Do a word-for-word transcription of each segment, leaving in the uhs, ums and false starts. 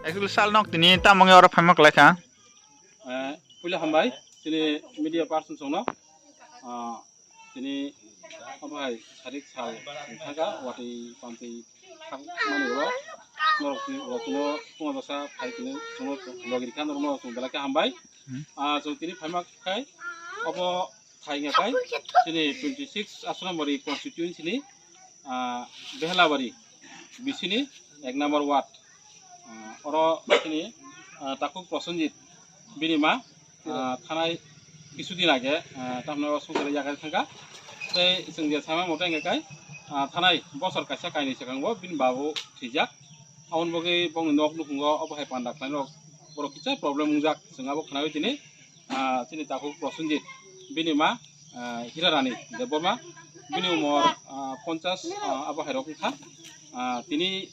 Actually, sal nok tini tamo wngwi oro phaima kwlai kha. Eh, puila hambai, chini media person songno. Ah, tini obo hai sarik sal thangkha, watwi pamtwi thangmani oro. Norok tini, norok tini, tungma bwsa phai tini, chwngno logi rikha, norok norok chwng belai khe hambai. Hmm. Ah, chwng tini phaima khai, obo Thai wngkha kai chini twenty six Asrambari constituency ni, ah, Behlabari bisini ek number ward. Ah, oro chini, ah, Takhuk Prosenjit bini ma, ah, thanai kisu din age, ah, tamno songkhe yagai thangkha. Tei chwng je sama mote wngkha kai, ah, thanai bosor kaisa kainwi swkango bini babu thwijak. Aboni bagwi bongni nok nukhungo obo hai panda khlainai rok borok kisa problem wngjak, chwng abo khnaui tini. Ah, chini Takhuk Prosenjit, bini ma, ah, Hirarani Debbarma, bini umor, ah, ponchas, ah, abo hairok wngkha. Ah, tini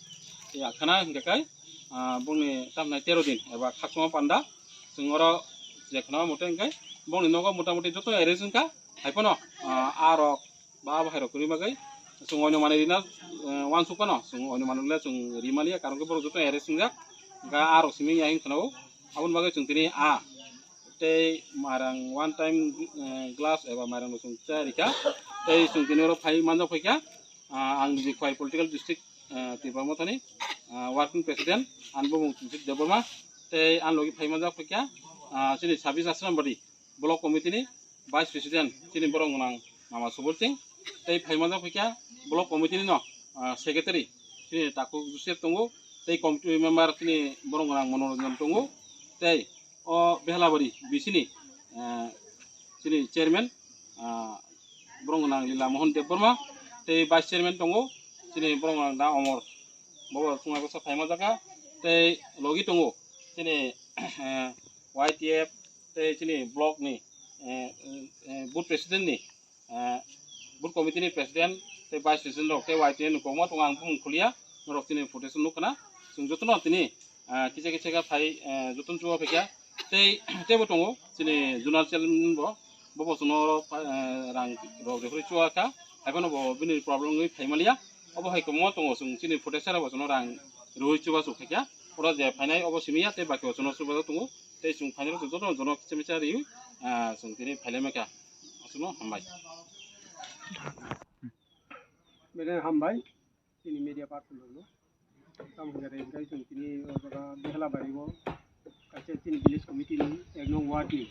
ya khana hingkha kai, ah, bongni tamnai tero din eba khakchangma panda, chwng oro je khana mote hingkha bongni nogo motamuti joto arrange wngkha, haiphano, ah, arok ba abo hairok kwrwi bagwi chwng oino manwi rina, eh, uansuk phano chwng oino manwi le chwng ri maliya, karon khe borok joto arrange wngjak, hingkha arok simi ya hing khana o, aboni bagwi chwng tini a tei mairang one time, eh, glass eba mairang no chwng cha rikha. Tei chwng tini oro phai manjak phaikha, ah, ang niji Khowai political district, eh, Tipra Mothani, ah, working president, ani bumung Chumsit Debbarma, tei ani logi phai manjak phaikha, ah, chini sabis Asrambari block committee ni vice president, chini borok gwnang Mama Subol Singh, tei phai manjak phaikha block committee ni no, ah, secretary, chini Takhuk Joseph tongo, tei committee member chini borok gwnang Manoranjan tongo, tei o Behlabari bisini, eh, chini chairman, ah, borok gwnang Lila Mohan Debbarma, tei vice chairman tongo, chini borok gwnang Da Omor, bobo chwngno bwsa phaima jaga, tei logi tongo chini, eh, Y T F, tei chini block ni, eh, eh, booth president ni, eh, booth committee ni president tei vice president rok tei Y T N ni kokma tongo, ang bumung khuliya, norok chini photo se nukha na, chwng jotono tini, ah, kisa kisa khe phai, eh, jotono chuba phaikha, tei teibo tongo chini zonal chairman bo, bobo chwngno, eh, rang rok rehorwi chuba kha, haiphano bo bini problem wngwi phai maliya, obo hai kwbangma tongo, chwng chini photo se rok bo chwngno rang rehorwi chuba chuk khaikha, oro je phainai obo simi ya tei baki bo chwngno chuba tongo, tei chwng phainai rok jotono jono kisa misa riwi, ah, chwng tini phai lai mankha. Aswkno hambai. Bene hambai, chini media person rokno. Tamo hwnkhai chwng tini o jaga Behlabari o kaisa chini village committee ni ek nong ward ni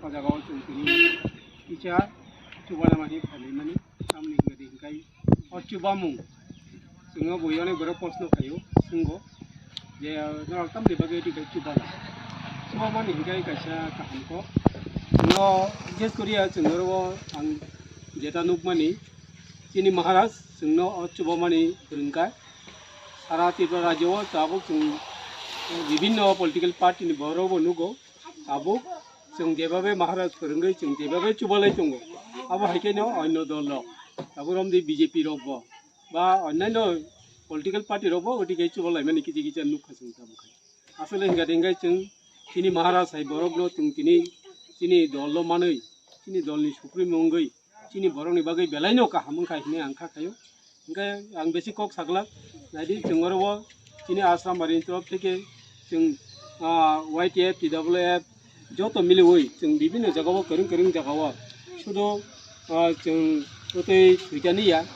o jaga o chwng tini kisa chuba lama ni phalwi mani. Tamoni hwnkhai o chubamung chwngno bui onek borok proshno khaio, swngo je norok tamoni bagwi twi chuba la. Chuba mani hwnkhai kaisa kaham kok. Chwngno bises koriya chwng oro o ang jeta nukmani, chini Maharaj chwngno o chubamani phwrwngkha. Sara Tripura rajyo o tabuk chwng bibhinno political party ni borok bo nugo. Tabuk chwng jebabe Maharaj phwrwngwi chwng jebabe chubalai tongo. Abo hai khe no onno dol rok, tabuk romdi B J P rok bo ba onnaino political party rok bo oti khe chubalaimani kisa kisa nukha chwng tabuk hai. Asole hingkha de hingkha chwng chini Maharaj hai borokno chwng tini chini dolno manwi, chini dolni supremo wngwi chini borokni bagwi belaino kaham wngkha hinwi ang kha khaio. Hingkhe ang besi kok saglak, naidi chwng oro o chini Asrambari ni torof theke chwng, ah, Y T F, T W F joto miliwi chwng bibhinno jagao kwrwng kwrwng jagao sudo, ah, chwng twtwi thwikani ya.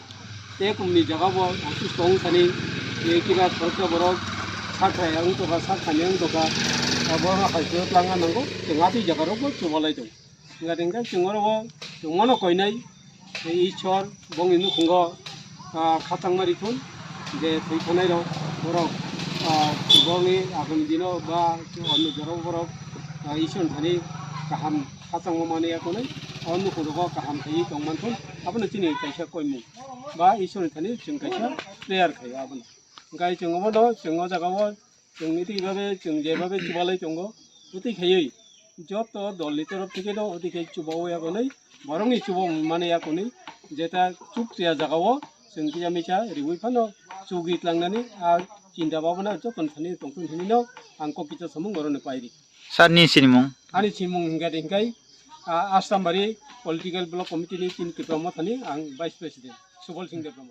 Tei kumni jagao office tong thani, tei kiba khoroksa borok sak thaya wng tongkha, sak thani wng tongkha, ah, borok hai se twlangna nango, chwng atwi jagarokbo chubalai tongo. Hingkha hingkhe chwng oro o chwng mano koinai, tei Ishwar bongni nukhungo, ah, khachangma rithun, je thwi thanai rok borok, ah, bongni agami dino ba onno jorao borok, ah, Ishwar thani kaham khachangma manwi ya tonwi, o nukhung rogo kaham khaiwi tong manthun, abono chini kaisa koimung ba Ishwar thani chwng kaisa prayer khaio abono. Hingkhe chwng obono chwng o jaga o chwng itwi babe chwng jebabe chubalai tongo, utwi khaiwi joto dolni torof theke no utwi khai chubaui yakonwi, borokni chubamung mani yakonwi, jeta chukya jagao chwng kisa misa riui phano chugwi tlangnani a chinta babona joto thani tongthun hinwi no ang kok kisa samung borokno pairi. Sir ni sinimung? Ani sinimung hingkha de hingkhai, ah, Asrambari Political Block Committee ni chini Tipra Mothani ang Vice President, Subal Singh Debbarma.